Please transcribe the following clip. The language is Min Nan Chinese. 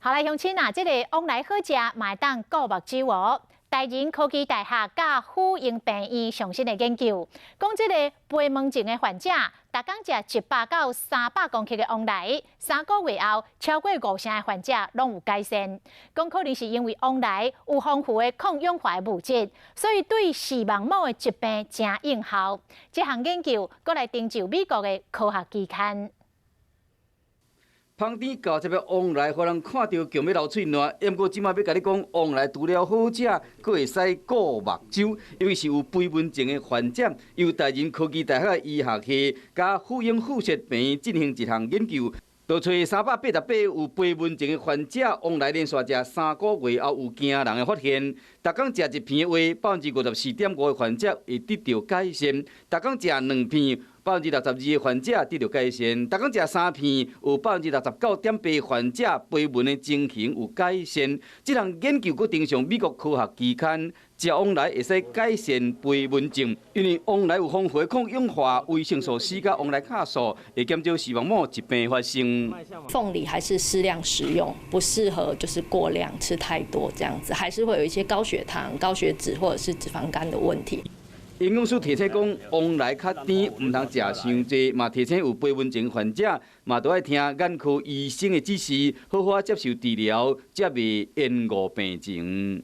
好來，鄉親啊，這个旺來好食，嘛會當顧目睭哦。大仁科技大學佮婦嬰病院上新的研究，講這个飛蚊症的患者，逐工食100到300公克的旺來，3個月後，超過五成的患者攏有改善。講可能是因為旺來有豐富的抗氧化物質，所以對視網膜的疾病誠有效。這項研究閣來登上美國的科學期刊。芳甜厚汁的旺來，予人看著強欲流喙瀾。毋過這馬欲共你講，旺來除了好食，閣會使顧目睭。尤其是有飛蚊症的患者，由大仁科技大學的醫學系佮婦嬰附設病院進行一項研究，調揣388有飛蚊症的患者，旺來連續食3個月後有驚人的發現。逐工食一片的話，54.5%的患者會得著改善；逐工食兩片，62%的患者得著改善；逐工食三片，有69.8%患者飛蚊的情形有改善。這項研究閣登上美國科學期刊，食旺來會使改善飛蚊症，因為旺來有豐富的抗氧化維生素 C 佮旺來卡素，會減少視網膜疾病發生。鳳梨還是適量食用，不適合就是過量吃太多，這樣子還是會有一些高血糖、高血脂或者是脂肪肝的問題。營養師提醒講，旺來較甜，毋通食傷濟，嘛提醒有飛蚊症患者，嘛著愛聽眼科醫生的指示，好好仔接受治療，才袂延誤病情。